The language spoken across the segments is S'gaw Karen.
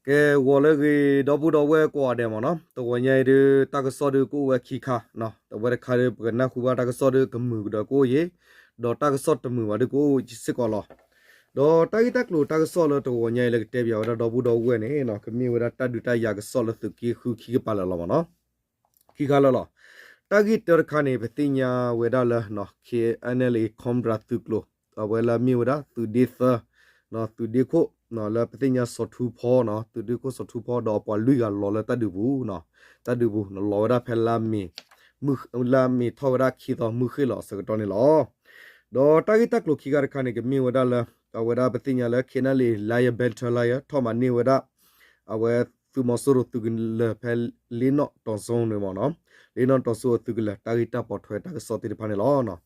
ကဲ ဂီၤလၢအဂ့ၤ ဒီပုၢ်ဒီဝဲၢ်ကိးဂၤဒဲးမ့ၢ်နီၤ, တဂီၤညါအံၤဒုး တၢ်ကစီၣ်ဒုးကအိၣ်ဝဲခံခါ, တဝဲတခါဒုး ပကနၢ်ဟူဘၣ်တၢ်ကစီၣ်ဒုးကမုာ်ကဒီးကအိၣ်ယ့ၤ, ဒီးတၢ်ကစီၣ်တမုာ်ဘၣ်ဒုးကအိၣ်စ့ၢ်ကီးလီၤ. ဒီးတၢ်ဂ့ၢ်တၢ်ကျိၤတၢ်ကစီၣ်လၢတဂီၤညါအံၤလၢကတဲပၠးဝဲဒၣ်ဒီပုၢ်ဒီဝဲၢ်န့ၣ် ကမ့ၢ်ဝဲဒၣ်တၢ်ဒုးတၢ်ယၤကစီၣ်လၢသုးက့ဃုခံကပၤလၢာ်လီၤမ့ၢ်နီၤ. ခံခါလၢာ်လီၤ. တၢ်ဂ့ၢ်တၢတခါန့ၣ် ပသ့ၣ်ညါဝဲဒၣ်လၢ KNLA Cobra သုးကျိၤ, အဝဲလၢအမ့ၢ်ဝဲဒၣ်သုးဒ့သၢ, သုးဒ့ခိၣ်, လၢပသ့ၣ်ညါစီၤထူဖီနီၤ, သုးဒ့ခိၣ်စီၤထူဖီဒီးအပှၤလွံၢ်ဂၤလီၤလၢတၢ်ဒုးပူၤ, တၢ်ဒုးပူၤလီၤဝဲဒၣ်ဖဲလါမ့ၤ, လါမ့ၤထီၣ်ဝဲဒၣ်ခံသီမုၢ်ဃ့ၢ်လီၤအဆၢကတီၢ်န့ၣ်လီၤ. ဒီးတၢ်ဂ့ၢ်တၢ်ကျိၤခံခါတခါန့ၣ် ကမ့ၢ်ဝဲဒၣ်လၢ အဝဲဒၣ်ပသ့ၣ်ညါလၢ KNLA Lion Battalion ထီၣ်မၤန့ၢ်ဝဲဒၣ် အဝဲသုးမီၤစိရိၤသုးကလၢၤဖဲလ့နီၣ်တီၤစိန့ၣ်မ့ၢ်နီၤ, လ့နီၣ်တီၤစိအသုးကလၢၤ တၢ်ဂ့ၢ်တၢ်ပိာ်ထွဲတၢ်ကစီၣ်သ့ၣ်တဖၣ်န့ၣ်လီၤ.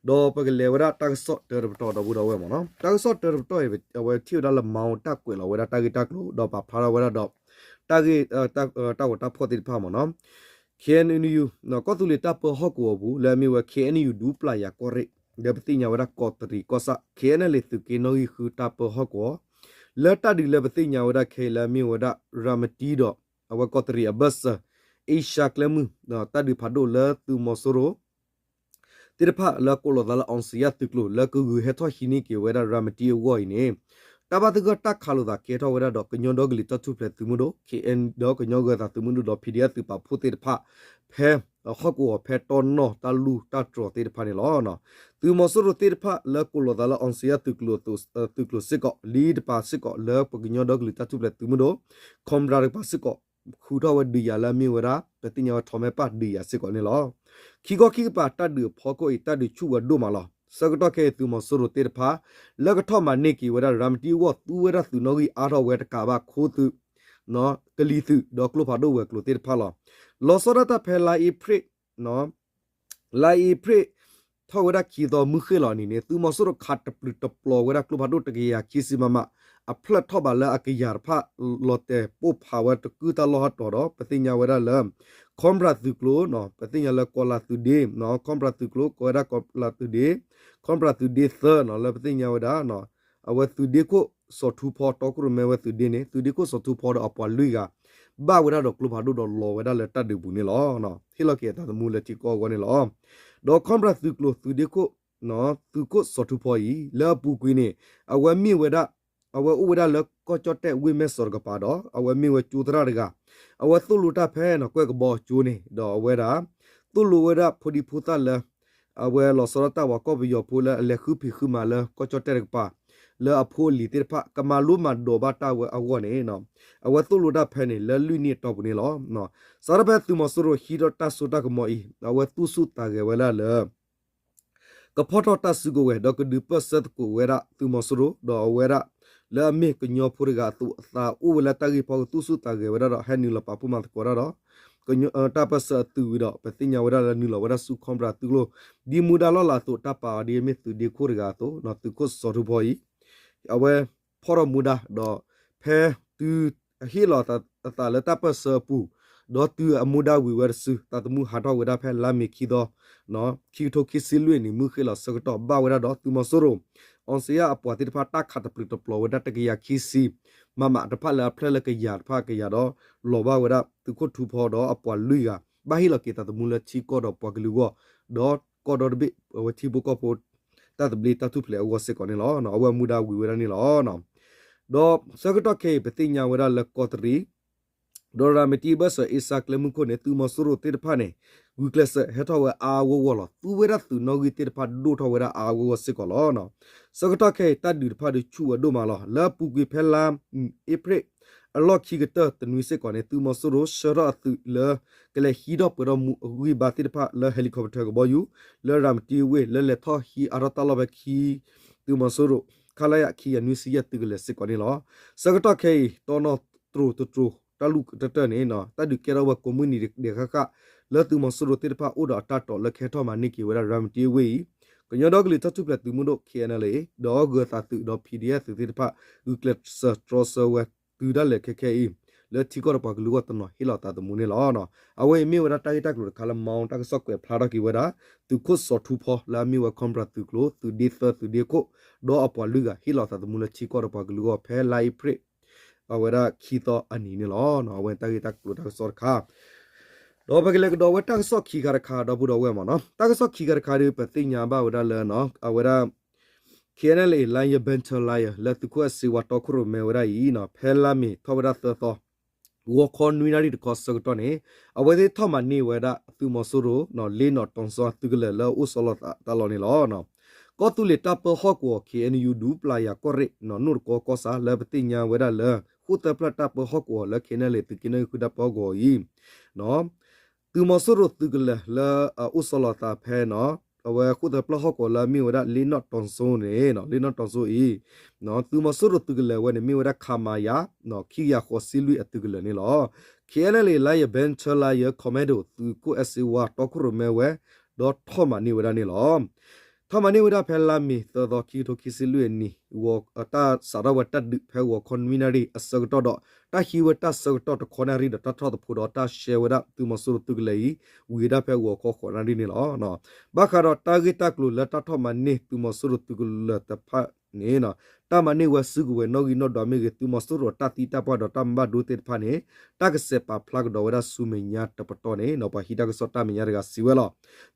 ဒီးပကလဲၤဝဲဒၣ်တၢ်ကစီၣ်တၢတပတီၢ်ဒီပုၢ်ဒီဝဲၢ်မ့ၢ်နီၤ, တၢ်ကစီၣ်တၢတပတီၢ်အံၤ အဝဲထံၣ်ဝဲဒၣ်လၢ မီၤ တၢ်ကွဲးလီၤဝဲဒၣ်တၢ်ဂ့ၢ်တၢ်ကျိၤ ဒီးပာ်ဖျါထီၣ်ဝဲဒၣ်ဒီး တၢ်ဂ့ၢ် တၢ်ဂီၤတၢ်ဖီၣ်သ့ၣ်တဖၣ်မ့ၢ်နီၤ, KNU ကီၢ်သူလ့ၤတၢ်ပၢဟီၣ်ကဝီၤပူၤ လၢအမ့ၢ်ဝဲ KNU ဒူပျၢ်ယၤကီၢ်ရ့ၣ် လၢပသ့ၣ်ညါဝဲဒၣ်ကီးတရံးကီၢ်ဆၣ် KNLA သုးက့နီၣ်ဂံၢ်ဃုတၢ်ပၢဟီၣ်ကဝီၤ လၢတၢ်ဒုးလၢပသ့ၣ်ညါဝဲဒၣ်ခဲအံၤလၢအမ့ၢ်ဝဲဒၣ် ရၤမတံဒီး အဝဲကီးတရံးအဘၢၣ်စၢၤ အ့ရှါကျဲမုၢ် တၢ်ဒုးဖးဒိၣ်လၢသုးမီၤစိရိၤ သ့ၣ်တဖၣ်လၢကိးလီၤသးလၢ အောင်ဇေယျ သုးကျိၤ လၢကဂုာ်ဟဲထီၣ်ဟံးန့ၢ်က့ၤဝဲဒၣ်ရၤမတံအဂီၢ်အံၤန့ၣ် တၢ်ဘၣ်သဂၢၢ်တၢ်ခးလိာ်သးကဲထီၣ်ဝဲဒၣ်ဒီးကညီဒီကလုာ်တၢ်ထူၣ်ဖျဲးသုးမုၢ်ဒိၣ် KNU ဒီးကညီဂၢၤသးသုးမုၢ်ဒိၣ်ဒီး PDF သုးပာ်ဖှိၣ်သ့ၣ်တဖၣ် ဖဲဟီၣ်ကဝီၤဖဲတီနီၢ်တၢ်လူၢ်တၢ်တြီၤသ့ၣ်တဖၣ်န့ၣ်လီၤ. သုးမီၤစိရိၤသ့ၣ်တဖၣ်လၢကိးလီၤသးလၢ အောင်ဇေယျ သုးကျိၤစ့ၢ်ကီး လံတပၤစ့ၢ်ကီးလၢပကညီဒီကလုာ်တၢ်ထူၣ်ဖျဲးသုးမုၢ်ဒိၣ် Cobra တကပၤစ့ၢ်ကီး ဃုထီၣ်ဝဲဒုးယၤလၢအမ့ၢ်ဝဲဒၣ် ပသ့ၣ်ညါဝဲထီးမဲာ်ပၢ်ဒုးယၤစ့ၢ်ကီးန့ၣ်လီၤ. ခံခီခံကပၤတၢ်ဒုးအဖီခိၣ်အံၤ တၢ်ဒုးဆူၣ်ဝဲဒိၣ်မးလီၤ. ဆၢကတီၢ်ခဲအံၤသုးမီၤစိရိၤသ့ၣ်တဖၣ် လၢကထီၣ်မၤန့ၢ်က့ၤဝဲဒၣ်ရၤမတံအဂီၢ် သူဝဲဒၣ်သုးနီၣ်ဂံၢ်အါထီၣ်ဝဲတကးဘၣ်ခိသုး ကလံၤသုးဒီးကျိဖးဒိၣ်ဝဲၤကျိၤသ့ၣ်တဖၣ်လီၤ. လီၤဆီဒၣ်တၢ်ဖဲလါအ့ဖြ့ၣ် လါအ့ဖြ့ၣ် ထီၣ်ဝဲဒၣ်ခံသီမုၢ်ဃ့ၢ်လီၤန့ၣ်န့ၣ် သုးမီၤစိရိၤခးတပျုာ်တပျီၤဝဲဒၣ်ကျိဖးဒိၣ်တကယၤခံဆံ မမ အဖျၢၣ်ထီၣ်ဘးလၢအကယၤတဖၣ် လီၤတဲာ်ပိၢ်ဖးဝဲတကုၢ်တၢ်လီၢ်ဟီၣ်တီၤဒီး ပသ့ၣ်ညါဝဲဒၣ်လၢ Cobra သုးကျိၤ ပသ့ၣ်ညါလၢကီးလးသုးဒ့ Cobra သုးကျိၤ ကီးဝဲဒၣ်ကီးလးသုးဒ့ Cobra သုးဒ့သၢ လၢပသ့ၣ်ညါဝဲဒၣ် အဝဲသုးဒ့ခိၣ်စီၤထူဖီ တီခိၣ်ရိၣ်မဲဝဲသုးဒ့န့ၣ် သုးဒ့ခိၣ်စီၤထူဖီဒီးအပှၤလွံၢ်ဂၤ ဘၣ်ဝဲဒၣ်ဒီးကျိဖးဒိၣ်ဒီးလီၤဝဲဒၣ်လၢတၢ်ဒုးပူၤန့ၣ်လီၤ. ဟ့ၣ်လီၤက့ၤအသးသမူလၢထံကီၢ်အဂီၢ်န့ၣ်လီၤ. ဒီး Cobra သုးကျိၤ သုးဒ့ခိၣ် သုးခိၣ်စီၤထူဖီအံၤ လၢအပူၤကွံာ်န့ၣ် အဝဲမ့ၢ်ဝဲဒၣ် အဝဲအိၣ်ဝဲဒၣ်လၢကီၢ်ကၠီၣ်တဲၣ်ဝ့ၢ်မဲၢ်စီးတကပၤဒီး အဝဲမ့ၢ်ဝဲကၠိသရၣ်တဂၤ အဝဲသိၣ်လိတၢ်ဖဲန့ၣ် ကွဲၢ်ကဘီကၠိန့ၣ် ဒီးအဝဲဒၣ် သိၣ်လိဝဲဒၣ်ဖိဒံဖိသၣ်လၢ အဝဲလီၤဆီဒၣ်တၢ်ပှၤကီၢ်ပယီၤဖိလၢအလဲၤဃုဖံးဃုမၤလၢကီၢ်ကၠီၣ်တဲၣ်တကပၤ လၢအဖိအလံၤသ့ၣ်တဖၣ် ကမၤလိမၤဒိးဘၣ်တၢ်ဝဲအဂီၢ်န့ၣ် အဝဲသိၣ်လိတၢ်ဖဲန့ၣ် လၢလွံၢ်နံၣ်အတီၢ်ပူၤန့ၣ်လီၤ. စးထီၣ်ဖဲသုးမီၤစိရိၤဟံးထီၣ်တၢ်စိတၢ်ကမီၤအံၤ အဝဲသူၣ်ဆူၣ်သးဂဲၤဝဲဒၣ်လၢ ကဖီၣ်ထီၣ်တၢ်စုကဝဲၤ ဒီးကဒုးပၢၢ်ဆၢသကိးဝဲဒၣ်သုးမီၤစိရိၤ ဒီးအဝဲဒၣ် လၢအမ့ၢ်ကညီဖိတဂၤအသိး အသးအိၣ်ဝဲလၢတၢ်ဂ့ၢ်ဖီကသူၣ်ဆူၣ်သးဂဲၤဝဲဒၣ်ဒီး ဟဲနုာ်လီၤပာ်ဖှိၣ်မၤသကိးတၢ်ဒီး တၢ်ပၢၢ်ဆၢအသုးဝံၤဒီး ပသ့ၣ်ညါဝဲဒၣ်လၢနုာ်လီၤဝဲဒၣ်ဆူ Cobra သုးကျိၤ ဒ်မူဒါလီၢ်လၤအသိး တၢ်ပာ်အီၤဒ်အမ့ၢ်သုးဒ့ခိၣ်တဂၤအသိး သုးခိၣ်စီၤထူဖီအံၤ အဝဲဖီၣ်ထီၣ်မူဒါဒီး ဖဲတုၤအဟ့ၣ်လီၤအသးလၢတၢ်ပၢၢ်ဆၢအပူၤ ဒီးတုၤအမူဒါဝံၤဝဲတစု သးသမူဟးထီၣ်ဝဲဒၣ်ဖဲလါမ့ၤခံသီ ခံကထိခံဆံလွံၢ်နံၣ် မုၢ်ဃ့ၢ်လီၤဆၢကတီၢ် ဘၣ်ဝဲဒၣ်ဒီးသုးမီၤစိရိၤ အောင်ဇေယျ အပှၤသ့ၣ်တဖၣ် တၢ်ခးတပျုာ်တပျီၤဝဲဒၣ်တကယၤခံဆံ မမ တဖၣ်လၢအဖျၢၣ်လၢကယၤတဖၣ်ကယၤဒီး လီၤဘၣ်ဝဲဒၣ်သုးခိၣ်ထူဖီဒီးအပှၤလွံၢ်ဂၤ ဘၣ်ဟ့ၣ်လီၤက့ၤသးသမူလၢထံကီၢ်ဒီးပှၤကလုာ်အဂီၢ် ဒီးကီၢ်ဒီတဘ့ၣ် အဝဲထံဖိကီၢ်ဖိ တၢ်သဘျ့တၢ်ထူၣ်ဖျဲးအဂီၢ်စ့ၢ်ကီးန့ၣ်လီၤ. အဝဲမူဒါဝံၤဝဲဒၣ်န့ၣ်လီၤ. ဒီးဆၢကတီၢ်ခဲအံၤ ပသ့ၣ်ညါဝဲဒၣ်လၢကီးတရံး ဒီးရၤမတံအဘၢၣ်စၢၤ အ့ရှါကျဲမုၢ်ခိၣ်န့ၣ် သုးမီၤစိရိၤသ့ၣ်တဖၣ်န့ၣ် ဂုာ်ကျဲးစၢးဟဲထီၣ်ဝဲအါအါဂီၢ်ဂီၢ်လီၤ. သူဝဲဒၣ်သုးနီၣ်ဂံၢ်သ့ၣ်တဖၣ်ဒိၣ်ထီၣ်ဝဲဒၣ်အါအါဂီၢ်ဂီၢ်စ့ၢ်ကီးလီၤ. ဆၢကတီၢ်ခဲအံၤ တၢ်ဒုးတဖၣ်ဒုးဆူၣ်ဝဲဒိၣ်မးလီၤ. လၢအပူၤကွံာ်ဖဲလါအ့ဖြ့ၣ် အလီၢ်ခံကတၢၢ်တနွံစ့ၢ်ကီးန့ၣ် သုးမီၤစိရိၤဆှၢထီၣ်အသုးလၢ ကလဲၤဟံးထီၣ်ပှဲၤထီၣ်မူအဂံၢ်ဘါသ့ၣ်တဖၣ်လၢ helicopter ကဘီယူၤ လၢရၤမတံဝ့ၢ် လၢလဲၤထီၣ်ဟံးအါထီၣ်တၢ်လီၢ်ဖဲခံ သုးမီၤစိရိၤ ခလရ ခံကယၤနွံဆံယဲၢ်သုးကလၢၤစ့ၢ်ကီးန့ၣ်လီၤ. ဆၢကတီၢ်ခဲအံၤ တီနီၣ်တြိၤတတြိၤ တၢ်လူၢ်ကတၢၢ်တၢၢ်န့ၣ် တၢ်ဒုးကဲထီၣ်ဝဲကိးမုၢ်နံၤဒဲးဃၣ်ဃၣ် လၢသုးမီၤစိရိၤသ့ၣ်တဖၣ်အိၣ်ဒီးအတၢ်တိာ်လၢကဟဲထီၣ်မၤန့ၢ်က့ၤဝဲဒၣ်ရၤမတံဝ့ၢ်အံၤ ကညီဒီကလုာ်တၢ်ထူၣ်ဖျဲးသုးမုၢ်ဒိၣ် KNLA ဒီးဂၢၤသးသုးဒီး PDF သုးသ့ၣ်တဖၣ် ဂုာ်ကျဲးစၢးတြီဆၢဝဲတုၤဒၣ်လဲာ်ခဲခဲအံၤ လၢထံကီၢ်ဒီးပှၤကလုာ်အဂီၢ်တနီၤဟ့ၣ်လီၤသးသမူန့ၣ်လီၤ. အဝဲအံၤမ့ၢ်ဝဲဒၣ်တၢ်ဂ့ၢ်တၢ်ကျိၤတခါလၢ မီၤ တၢ်ကစီၣ်ကွဲးဖျါထီၣ်က့ၤဝဲဒၣ် သုးခိၣ်စီၤထူဖီ လၢအမ့ၢ်ဝဲ Cobra သုးကျိၤ သုးဒ့သၢ သုးဒ့ခိၣ် ဒီးအပှၤလွံၢ်ဂၤ ဟ့ၣ်လီၤသးသမူလၢထံကီၢ်ဒီးပှၤကလုာ်အဂီၢ် ဖဲလါအ့ဖြ့ၣ် အဝဲဒၣ်ခံသီအနံၤန့ၣ်လီၤ. အဝဲတၢ်ဂ့ၢ်တၢ်ကျိၤတၢ်ကစီၣ်တခါ ဒီးပကလဲၤကဒီးဝဲတၢ်ကစီၣ်ခံခါတခါ ဒီပုၢ်ဒီဝဲၢ်မ့ၢ်နီၤ. တၢ်ကစီၣ်ခံခါတခါဒီး ပသ့ၣ်ညါဘၣ်ဝဲဒၣ်လၢ အဝဲဒၣ် ခ့ၣ်အဲၣ်အဲၣ်လ်အ့ၣ် Lion Battalion လၢသုးခိၣ်အဲၣ်စ့ဝါတီခိၣ်ရိၣ်မဲဝဲဒၣ်အံၤ ဖဲလါမ့ၤထီၣ်ဝဲဒၣ်သၢသီ ဂီၤခီနွံနၣ်ရံၣ်တခီဆၢကတီၢ်န့ၣ် အဝဲသ့ၣ်ထီၣ်မၤန့ၢ်ဝဲဒၣ်သုးမီၤစိရိၤ လ့နီၣ်တီၤစိသုးကလၢၤလၢအအိၣ်ဆီလီၤသးတၢ်လီၢ်န့ၣ်လီၤ. ကီၢ်သူလ့ၤတၢ်ပၢဟီၣ်ကဝီၤ ခ့ၣ်အဲၣ်ယူၣ် ဒူပျၢ်ယၤကီၢ်ရ့ၣ် နီၢ်တကီကီၢ်ဆၣ်လၢပသ့ၣ်ညါဝဲဒၣ်လၢ ဃိၣ်သၢဖျၢၣ်တၢ်ပၢဟီၣ်ကဝီၤလၢ ခ့ၣ်အဲၣ်အဲၣ်လ်အ့ၣ် သုးက့နီၣ်ဂံၢ်ဃုတၢ်ပၢဟီၣ်ကဝီၤအံၤ သုးမီၤစိရိၤသုးကလၢၤလၢအအိၣ်ဆီလီၤသးဖဲ အဝဲဃိၣ်သၢဖျၢၣ်ဟီၣ်ကဝီၤလၢအမ့ၢ်ဝဲဒၣ်လ့နီၣ်တီၤစိန့ၣ် လ့နီၣ်တီၤစိအံၤ သုးမီၤစိရိၤသုးကလၢၤဝဲန့ၣ် မ့ၢ်ဝဲဒၣ် ခမရ ခံကယၤဃိးဆံလွံၢ်အသုးကလၢၤန့ၣ်လီၤ. ခ့ၣ်အဲၣ်အဲၣ်လ်အ့ၣ် Lion Battalion Commando သုးခိၣ်အဲၣ်စ့ဝါတီခိၣ်ရိၣ်မဲဝဲ ဒီးထီၣ်မၤန့ၢ်ဝဲဒၣ်န့ၣ်လီၤ. ထီၣ်မၤန့ၢ်ဝဲဒၣ်ဖဲလါမ့ၤသၢသီ ခံကထိခံဆံလွံၢ်အနံၤ တၢ်စးထီၣ်ဝဲတၢ်ဒုးဖဲဂီၤခီနွံနၣ်ရံၣ်အဆၢကတီၢ်ဒီး တၢ်ဟံးဝဲတၢ်ဆၢကတီၢ်တခီနၣ်ရံၣ်ဒီး တၢ်ထီၣ်သဖှိဒီးတၢ်ရှဲဝဲဒၣ်သုးမီၤစိရိၤသုးကလၢၤအံၤ ဝံၤဝဲဒၣ်ဖဲဂီၤခီဃိးနၣ်ရံၣ်န့ၣ်လီၤ. ဘၣ်ဃးဒီးတၢ်ဂ့ၢ်တၢ်ကျိၤလၢတၢ်ထီၣ်မၤန့ၢ်သုးမီၤစိရိၤသုးကလၢၤတဖၣ်န့ၣ် တၢ်မၤန့ၢ်ဝဲစုကဝဲၤနီၣ်ဂံၢ်နီၣ်ဒွးမ့ၢ်ဂ့ၤ သုးမီၤစိရိၤတၢ်သံတၢ်ပှၢ်ဒီးတၢ်မၤဘၣ်ဒိသ့ၣ်တဖၣ်န့ၣ် တၢ်ကစဲးပာ်ဖျါကဒီးဝဲဒၣ်ဆူမဲာ်ညါတပတီၢ်န့ၣ် ပှၤဟံးတၢ်ကစီၣ်တၢ်မဲာ်ညါတဂၤစံးဝဲလီၤ.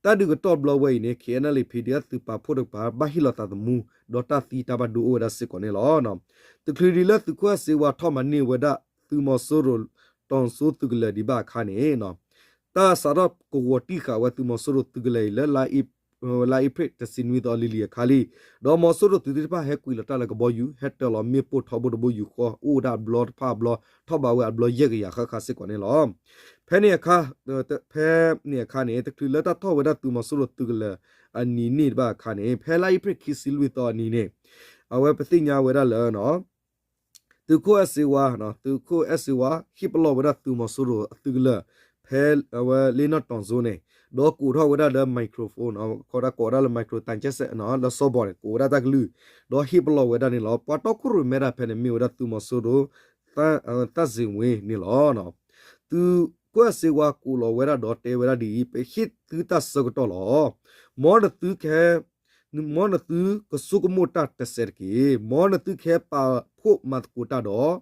တၢ်ဒုးကတီၢ်ဘျီဝဲအံၤန့ၣ် ခ့ၣ်အဲၣ်အဲၣ်လ်အ့ၣ် ဖံးဒ့ၣ်သုးပာ်ဖှိၣ်တကပၤ ဘၣ်ဟ့ၣ်လီၤသးသမူ ဒီးတၢ်သံတၢ်ဘၣ်ဒိအိၣ်ဝဲဒၣ်စ့ၢ်ကီးန့ၣ်လီၤ. တချုးဒံးလၢသုးခိၣ်အဲၣ်စ့ဝါထီၣ်မၤန့ၢ်ဝဲဒၣ်သုးမီၤစိရိၤ တီၤစိသုးကလၢၤဒံးဘၣ်အခါန့ၣ် တၢ်စးထီၣ်ကဝီၤတံၢ်ဃာ်ဝဲသုးမီၤစိရိၤသုးကလၢၤအံၤလၢ လါအ့ဖြ့ၣ်တဆံနွံသီလံၤလံၤအခါလံ, ဒီးမီၤစိရိၤသုးသ့ၣ်တဖၣ်ဟဲကွံာ်လီၤတၢ်လၢကဘီယူၤ ဟဲတၢၤလီၤမ့ၣ်ပိၢ်ထီဘိတဘိယူၢ်ဃီ အိၣ်ဝဲဒၣ်အဘျီတဖၣ်အဘျီ ထီၣ်ဘးဝဲအဘျီယဲၢ်ကယၤဃၣ်ဃၣ်စ့ၢ်ကီးန့ၣ်လီၤ. ဖဲန့ၣ်အခါ ဖဲန့ၣ်အခါန့ၣ် တချုးလၢတၢ်ထီၣ်ဝဲဒၣ်သုးမီၤစိရိၤသုးကလၢၤအနံၤန့ၣ်တဘၣ်အခါန့ၣ် ဖဲလါအ့ဖြ့ၣ်ခံဆံလွံၢ်သီအနံၤန့ၣ် အဝဲပသ့ၣ်ညါဝဲဒၣ်လၢ သုးခိၣ်အဲၣ်စ့ဝါ, သုးခိၣ်အဲၣ်စ့ဝါ ဟ့ၣ်ပလီၢ်ဝဲဒၣ်သုးမီၤစိရိၤအသုးကလၢၤ ဖဲအဝဲလ့နီၣ်တီၤစိန့ၣ် ဒီးကိးထီၣ်ဝဲဒၣ်လၢ microphone ခီဒၣ်ကိးဝဲဒၣ်လၢ micro တၢ်ကဲစဲး လၢစီၤဘီန့ၣ် ကိးဝဲဒၣ်တၢ်ကလုၢ် ဒီးဟ့ၣ်ပလီၢ်ဝဲဒၣ်န့ၣ်လီၤ. ပှၤတီခိၣ်ရိၣ်မဲဒၣ်ဖဲန့ၣ် မ့ၢ်ဝဲဒၣ်သုးမီၤစိရိၤ သၣ်စ့ၣ်ဝ့န့ၣ်လီၤ. သုးခိၣ်အဲၣ်စ့ဝါကိးလီၤဝဲဒၣ်ဒီးတဲဝဲဒၣ်ဒ်အံၤ, ပဟ့ၣ်သုတၢ်ဆၢကတီၢ်လီၤ. မ်နသုက မ်နသုကဆိကမိၣ်တၢ်တစဲးတက့ၢ်. မ်နသုကဟဲပာ်ဖှိၣ်မၤသကိးတၢ်ဒီး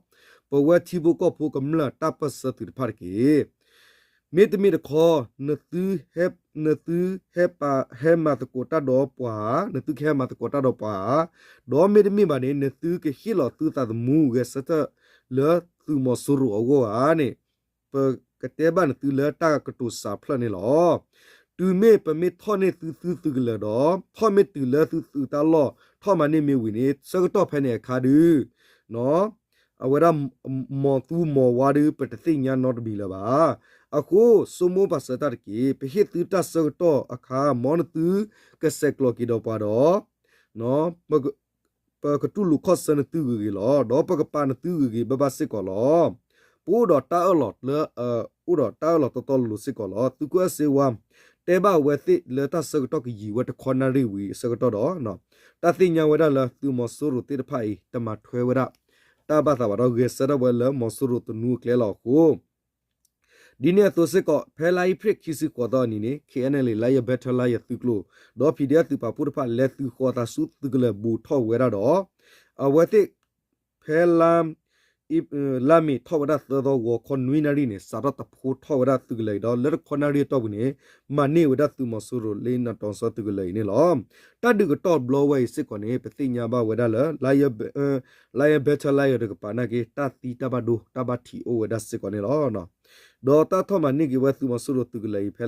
ပဝဲထံဖိကီၢ်ဖိကမျၢၢ်တၢ်ပၢၢ်ဆၢသုးတဖၣ်တက့ၢ်. မ့တမ့ၢ်တခီ နသုဟဲ နသုဟဲပာ် ဟဲမၤသကိးတၢ်ဒီးပှၤဧါ, နသုကဟဲမၤသကိးတၢ်ဒီးပှၤဧါ, ဒီးမ့တမ့ၢ်ဘၣ်န့ၣ် နသုကဟ့ၣ်လီၤသုသးသမူဂဲၤဆၢထၢၣ်လၢသုးမီၤစိရိၤအဂီၢ်ဧါန့ၣ် ပကတဲဘၣ်နသုလၢတၢ်ကတိၤစးဖျၢၣ်န့ၣ်လီၤ. တုၤမ့ၢ်ပမ့ၢ်ထီၣ်န့ၢ်သုသုသုးကလၢၤဒီး ထီၣ်မ့ၢ်တုၤလၢသုသုးတၢ်လီၢ် ထီၣ်မၤန့ၢ်မ့ၢ်ဝံၤန့ၣ် ဆၢကတီၢ်ဖဲန့ၣ်အခါဒုး အဝဲဒၣ် မ်သုမီၤဝါဒုး ပတသ့ၣ်ညါနီတမံၤလၢၤဘၣ်. အဃိ ဆိကမိၣ်ပာ်စၢၤတၢ်တက့ၢ်. ပဟ့ၣ်သုတၢ်ဆၢကတီၢ်အခါ မ်နသုကစဲးကျိးက့ၤဒီးပှၤဒီး ပကတူၢ်လိာ်ခီၣ်ဆၢနသုဂ့ၤဂ့ၤလီၤ. ဒီးပကပာ်နသုဂ့ၤဂ့ၤဘၣ်ဘၣ်စ့ၢ်ကီးလီၤ. ပအိၣ်ဒီးတၢ်အၢၣ်လီၤလၢ အိၣ်ဒီးတၢ်အၢၣ်လီၤတီတီလိၤလိၤစ့ၢ်ကီးလီၤ. သုးခိၣ်အဲၣ်စ့ဝါ တဲဘၣ်အဝဲသ့ၣ်လၢတၢ်ဆၢကတီၢ်ကယံာ်ဝဲတခီနၣ်ရံၣ်ဝံၤအဆၢကတီၢ်ဒီး တၢ်သ့ၣ်ညါဝဲဒၣ်လၢသုးမီၤစိရိၤသ့ၣ်တဖၣ်အံၤ တမၤထွဲဝဲဒၣ် တၢ်ဘၣ်သးဘၣ်ဒီး ဂဲၤဆၢထၢၣ်ဝဲလၢမီၤစိရိၤသနူအကျဲလီၤအဃိ ဒ်န့ၣ်အသိးစ့ၢ်ကီး ဖဲလါအ့ဖြ့ၣ်ခံဆံဃိးသီအနံၤန့ၣ် ခ့ၣ်အဲၣ်အဲၣ်လ်အ့ၣ် Lion Battalion သုးကျိၤ ဒီး ဖံးဒ့ၣ် သုးပာ်ဖှိၣ်တဖၣ် လဲၤသုးဃီၤသးဆူသုးကလၢၤဘူးထီၣ်ဝဲဒၣ်ဒီး အဝဲသ့ၣ် ဖဲ လါမ့ၤထီၣ်ဝဲဒၣ်သၢသီဂီၤခီနွံနၣ်ရံၣ်န့ၣ် စးထီၣ်သဖှိထီၣ်ဝဲဒၣ်သုးကလၢၤအံၤဒီး လၢတခီနၣ်ရံၣ်အတီၢ်ပူၤန့ၣ် မၤန့ၢ်ဝဲဒၣ်သုးမီၤစိရိၤလ့နီၣ်တီၤစိသုးကလၢၤအံၤန့ၣ်လီၤ. တၢ်ဒုးကတီၢ်ဘျီဝဲအံၤစ့ၢ်ကီးန့ၣ် ပသ့ၣ်ညါဘၣ်ဝဲဒၣ်လၢ Lion Battalion တကပၤနာ်က့ တၢ်သံတၢ်ဘၣ်ဒိ တၢ်ဘၣ်ထံးအိၣ်ဝဲဒၣ်စ့ၢ်ကီးန့ၣ်လီၤ. ဒီးတၢ်ထီၣ်မၤန့ၢ်က့ၤဝဲသုးမီၤစိရိၤသုးကလၢၤအံၤ ဖဲ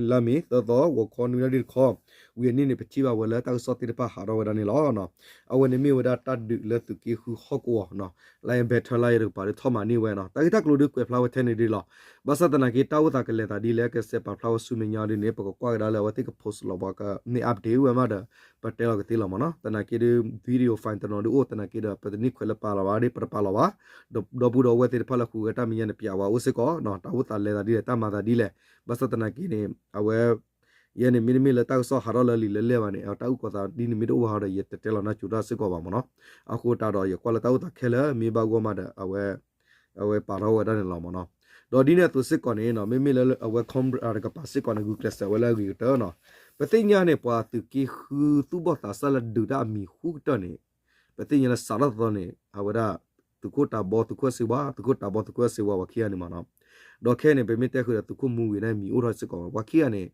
လါမ့ၤသၢသီဂီၤခီနွံနၣ်ရံၣ်တခီ ဝံၤအနံၤန့ၣ် ပထံၣ်ဘၣ်ဝဲလၢတၢ်ကစီၣ်သ့ၣ်တဖၣ်ဟးထီၣ်ဝဲဒၣ်န့ၣ်လီၤ. အဝဲန့ၣ်မ့ၢ်ဝဲဒၣ်တၢ်ဒုးလၢသုးက့ဃုဟီၣ်ကဝီၤ Lion Battalion တကပၤဒီးထီၣ်မၤန့ၢ်ဝဲနီၤ တၢ်ဂ့ၢ်တၢ်ကျိၤဒုးကွဲးဖျါဝဲထဲန့ၣ်ဒ်လီၤ. ဘၣ်ဆၣ်သနာ်က့ တၢ်အိၣ်သးကလဲၤသးဒ်လဲၣ် ကစဲးပာ်ဖျါဝဲဆူမဲာ်ညါဒ်န့ၣ် ပကကွၢ်ကဒါလၢအဝဲသ့ၣ်က post လီၤပှၤကမ့ၢ် update ဝဲမးဒီး ပတဲလီၤကသ့လီၤမးနီၤ. သနာ်က့ဒုး video file တနီၤဒုးအိၣ် သနာ်က့ဒီး ပတန့ၢ်ခွဲးလၢပာ်လီၤဘၣ် ဒ်ပတပာ်လီၤဘၣ် ဒီပုၢ်ဒီဝဲၢ်သ့ၣ်တဖၣ်လၢဃုာ်ဝဲတၢ်မဲာ်ညါန့ၣ် ပျးဝဲအိၣ်စ့ၢ်ကီးနီၤ တၢ်အိၣ်သးလဲၤသးဒ်လဲၣ် တၢ်မၤသးဒ်လဲၣ်. ဘၣ်ဆၣ်သနာ်က့န့ၣ် အဝဲ ယဲန့ၣ် မ့တမ့ၢ်လၢတၢ်ကစီၣ်ဟးထီၣ်လၢလံာ်လၢလဲၢ်ဘၣ်န့ၣ် တၢ်အုၣ်ကီၤသးဒ်န့ၣ်မ့ၢ်တအိၣ်ဘၣ်ဒီး ယတတဲလီၤနၢ်ကၠိတၢ်စ့ၢ်ကီးဘၣ်မးနီၤ. အဃိတၢ်ဒီး ယကွၢ်လၢတၢ်အိၣ်သးခဲလၢာ် မ့ၢ်ဘၣ်ဂီၢ်မးဒီး အဝဲ အဝဲပာ်ထီၣ်ဝဲဒၣ်န့ၣ်လီၤမးနီၤ. ဒီးဒ်န့ၣ်အသိးစ့ၢ်ကီးန့ၣ်နီၤ မ့မ့ၢ်လၢအဝဲ Cobra တကပၤစ့ၢ်ကီးန့ၣ် ဂုာ်ကျဲးစၢးဝဲလၢအဂ့ၤကတၢၢ်နီၤ. ပသ့ၣ်ညါန့ၣ် ပှၤသုးက့ဃုသူၣ်ဘီၣ်သးစၢ်လၢဒုးတၢ်အမံၤဃုကတၢၢ်န့ၣ် ပသ့ၣ်ညါလၢစးထီၣ်သီန့ၣ် အဝဲဒၣ် သုးခိၣ်တၤဘီ သုးခိၣ်စ့ဝါ, သုးခိၣ်တၤဘီ သုးခိၣ်စ့ဝါ ပှၤခံဂၤန့ၣ်မးနီၤ. ဒီးခဲအံၤန့ၣ် ပမ့ၢ်တဲဃုာ်ဒီးသုးခိၣ်မူဂ့ၤန့ၣ် မံၤအိၣ်ထီၣ်စ့ၢ်ကီး, ပှၤခံဂၤန့ၣ်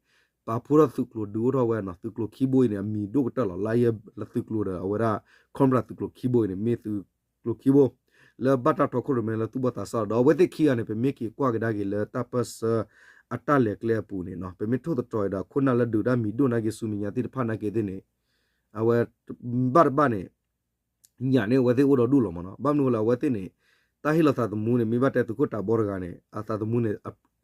ပာ်ဖှိၣ်ထီၣ်သုးကျိၤဒုးအိၣ်ထီၣ်ဝဲနီၤ, သုးကျိၤခံဘိအံၤန့ၣ် အမံၤဒိၣ်ကတၢၢ်လီၤ. လါယဲလၢသုးကျိၤဒီး အဝဲဒၣ် Cobra သုးကျိၤခံဘိအံၤန့ၣ် မ့ၢ်သုးကျိၤခံဘိ လၢဘၣ်တၢ်တီခိၣ်ရိၣ်မဲလၢသူၣ်ဘီၣ်သးစၢ်လီၤ. ဒီးအဝဲသ့ၣ်ခံဂၤန့ၣ် ပမ့ၢ်က့ၤကွၢ်ကဒါက့ၤလၢတၢ်ပၢၢ်ဆၢ အတၢ်လဲၤကျဲအပူၤန့ၣ်နီၤ, ပမ့ၢ်ထိၣ်သတြီၤအံၤဒီး ခိၣ်နၢ်လၢဒုးတၢ်မံၤဒိၣ်နာ်က့ ဆူမဲာ်ညါသ့ၣ်တဖၣ်နာ်က့သ့ၣ်န့ၣ် အဝဲ ဘၣ်တဘၣ်န့ၣ် ညၣ်န့ၢ်အဝဲသ့ၣ်အိၣ်ဒီးဒူၣ်လီၤမးနီၤ. ဘၣ်မနုၤအဃိလဲၣ် အဝဲသ့ၣ်န့ၣ် တၢ်ဟ့ၣ်လီၤသးသမူန့ၣ် မ့ၢ်ဘၣ်တဲသုးခိၣ်တၤဘီတဂၤန့ၣ် အသးသမူန့ၣ်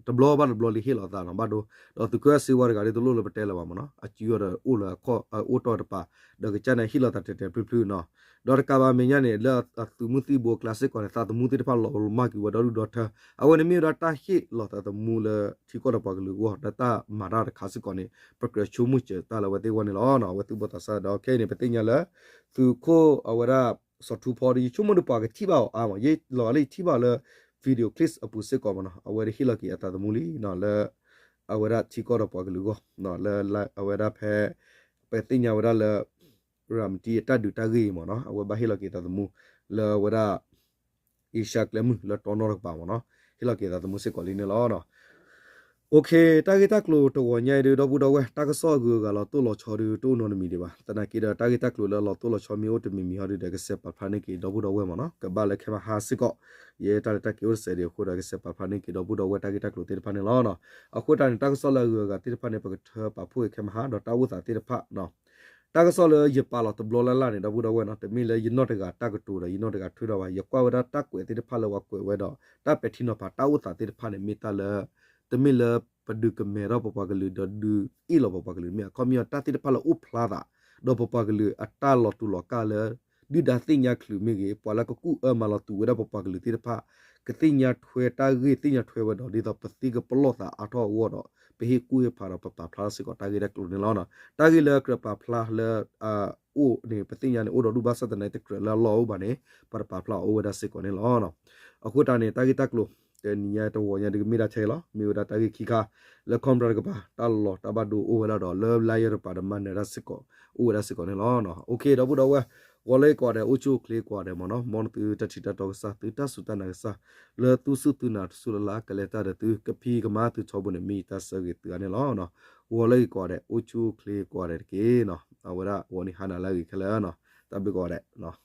တဘျီဘၣ်တဘျီလံဟ့ၣ်လီၤသးနီၤ ဘၣ်ဒိ. ဒီးသုးခိၣ်စ့ဝါတဂၤဒ်သိးလိၣ်လၢပတဲလၢၤဘၣ်မးနီၤ, အစုအီၤဒီးအိၣ်လၢ အိၣ်တီၢ်တပၤ, ဒီးကစၢ်န့ၣ်ဟ့ၣ်လီၤသးတဲာ်တဲာ်ဖျုးဖျုးနီၤ. ဒီးတကးဘၣ်မဲာ်ညါန့ၣ် လၢအသုးမုၢ်သံၣ်ဘိအကျါစ့ၢ်ကီးန့ၣ် သးသမူသ့ၣ်တဖၣ်လီၤမၢ်ကွံာ်ဝဲဒီဒူၣ်ဒီထၢ. အဝဲန့ၣ်မ့ၢ်ဝဲဒၣ်တၢ်ဟ့ၣ်လီၤသးသမူလၢထံကီၢ်ဒီးပှၤကလုာ်အဂီၢ် ဒီးတၢ်မၤတၢ်တခါစ့ၢ်ကီးန့ၣ် ပကြၢးဆိကမိၣ်စၢၤတၢ်လၢအဝဲသ့ၣ်အဂီၢ်န့ၣ်လီၤ. အဝဲသူၣ်ဘီၣ်သးစၢ်ဒီး ခဲအံၤန့ၣ် ပသ့ၣ်ညါလၢ သုးခိၣ်အဝဲဒၣ် စီၤထူဖီဒီး ယဆိကမိၣ်ဒီးပှၤကထံၣ်ဘၣ်အီၤအါမး, ယလီၤဂာ်လၢယထံၣ်ဘၣ်လၢ video clips အပူၤစ့ၢ်ကီးမးနီၤ, အဝဲဒၣ်ဟ့ၣ်လီၤက့ၤအသးသမူလံနီၤ လၢ အဝဲဒၣ်ထံကီၢ်ဒီးပှၤကလုာ်အဂီၢ်, လၢအဝဲဒၣ်ဖဲ ပသ့ၣ်ညါဝဲဒၣ်လၢ ရၤမတံအတၢ်ဒုးတၢ်ဂ့ၢ်အံၤမးနီၤ, အဝဲဘၣ်ဟ့ၣ်လီၤက့ၤသးသမူ လၢအဝဲဒၣ် အ့ရှါကျဲမုၢ်လၢတီနီတကပၤမးနီၤ, ဟ့ၣ်လီၤက့ၤသးသမူစ့ၢ်ကီးလံန့ၣ်လီၤ. OK, တၢ်ဂ့ၢ်တၢ်ကျိၤတဂီၤညါအံၤဒုး ဒီပုၢ်ဒီဝဲၢ် တၢ်ကစီၣ်အဂုၤအဂၤလီၤတိၢ်လီၤဆီဒုး တအိၣ်နီတမံၤဒံးဘၣ်. သနာ်က့ဒီး တၢ်ဂ့ၢ်တၢ်ကျိၤလၢအလီၤတိၢ်လီၤဆီမ့ၢ်အိၣ်တမံၤမံၤဟီဒုးဒီး ကစဲးပာ်ဖျါန့ၢ်က့ၤဒီပုၢ်ဒီဝဲၢ်မးနီၤ, ကဘၣ်လၢခဲမဟါစ့ၢ်ကီး, ယဲတၢ်လဲၤတၢ်က့ၤအိၣ်တစဲးဒံးအဃိဒီး ကစဲးပာ်ဖျါန့ၢ်က့ၤဒီပုၢ်ဒီဝဲၢ်တၢ်ဂ့ၢ်တၢ်ကျိၤသ့ၣ်တဖၣ်န့ၣ်လီၤ. အဃိတၢ်န့ၣ် တၢ်ကစီၣ်လၢအဂုၤအဂၤသ့ၣ်တဖၣ်န့ၣ် ပကထၢပာ်ဖှိၣ်ခဲမဟါ ဒီးတၢ်အိၣ်သးသ့ၣ်တဖၣ် တၢ်ကစီၣ်လၢယပာ်လီၤတဘျီလၢ်လၢ်န့ၣ် ဒီပုၢ်ဒီဝဲၢ်နီၤ, တမ့ၢ်လၢယနီၢ်တဂၤတၢ်ကတိၤဒီး ယနီၢ်တဂၤထွဲဒီးဘၣ်, ယကွၢ်ဝဲဒၣ်တၢ်ကွဲးသ့ၣ်တဖၣ်လၢပှၤကွဲးဝဲဒီး တၢ်ပဲာ်ထံနီၤဖးတၢ်အိၣ်သးသ့ၣ်တဖၣ်န့ၣ် မ့ၢ်တၢ်လၢ တမ့ၢ်လၢပဒုးကမဲထီၣ်ပပှၤကလုာ်ဒီးဒုးအ့ၣ်လီၤပပှၤကလုာ်မ့ၢ် အခီပညီတၢ်သ့ၣ်တဖၣ်လၢအိၣ်ဖျါသး ဒီးပပှၤကလုာ်အတၢ်လီၤတူာ်လီၤကာ်လၢ ဒုၣ်ဒါသ့ၣ်ညါချုးမ့ၢ်ဂ့ၤ, ပှၤလၢကကူၣ်အၢမၤလီၤတူာ်ဝဲဒၣ်ပပှၤကလုာ်သ့ၣ်တဖၣ် ကသ့ၣ်ညါထွဲတၢ်ဂ့ၢ်သ့ၣ်ညါထွဲဝဲဒီး ဒ်သိးပသ့ကပလီၢ်သးအါထီၣ်အဂီၢ်ဒီး ပဟ့ၣ်ကူၣ်ဟ့ၣ်ဖးဒီးပပာ်ဖျါထီၣ်စ့ၢ်ကီးတၢ်ဂ့ၢ်တၢ်ကျိၤန့ၣ်လီၤ. တၢ်ဂ့ၢ်လၢကြၢးပာ်ဖျါလၢ အိၣ်န့ၣ် ပသ့ၣ်ညါန့ၣ် အိၣ်ဒီးဒူၣ်ဘၣ်ဆၣ်သနာ်က့ တကြၢးလၢအလီၢ်အိၣ်ဘၣ်န့ၣ် ပတပာ်ဖျါအီၤအိၣ်ဝဲဒၣ်စ့ၢ်ကီးန့ၣ်လီၤ. အဃိတၢ်န့ၣ် တၢ်ဂ့ၢ်တၢ်ကျိၤ တနံၤညါတဂီၤညါဒုးကမ့ၢ်ဒၣ်ထဲအံၤလီၤ. မ့ၢ်ဝဲဒၣ်တၢ်ဂ့ၢ်ခံခါ လၢ Cobra တကပၤ တၢ်လီၤတၢ်ဘၣ်ဒိအိၣ်ဝဲဒၣ်ဒီး လၢ Lion တကပၤဒီး မၤနၢၤတၢ်စ့ၢ်ကီး အိၣ်ဝဲဒၣ်စ့ၢ်ကီးန့ၣ်လီၤ. OK ဒီပုၢ်ဒီဝဲၢ် ဂီၤလၢအံၤကိးဂၤဒဲး အိၣ်ဆူၣ်အိၣ်ချ့ကိးဂၤဒဲးမ့ၢ်နီၤ, မ်နသုတၢ်ထံၣ်တၢ်တီကစၢ် သုတၢ်စူၢ်တၢ်နာ်ကစၢ် လၢသူၣ်ဆူၣ်သုနၤတစူၢ်လၢ်လၢ် ကလဲၤတၢ်ဒီးသု ကဖံးကမၤသုထီဘိန့ၣ် မ့ၢ်ယတၢ်ဆၢဂ့ၤသုဂၤန့ၣ်လီၤ. ဂီၤလၢအံၤကိးဂၤဒဲး အိၣ်ဆူၣ်အိၣ်ချ့ကိးဂၤဒဲးတက့ၢ်နီၤ. အဝဲဒၣ်ဂီၤနံၤဟါနၤလၢအဂ့ၤခဲလၢာ်နီၤ, တၢ်ဘျုးကိးဂၤဒဲး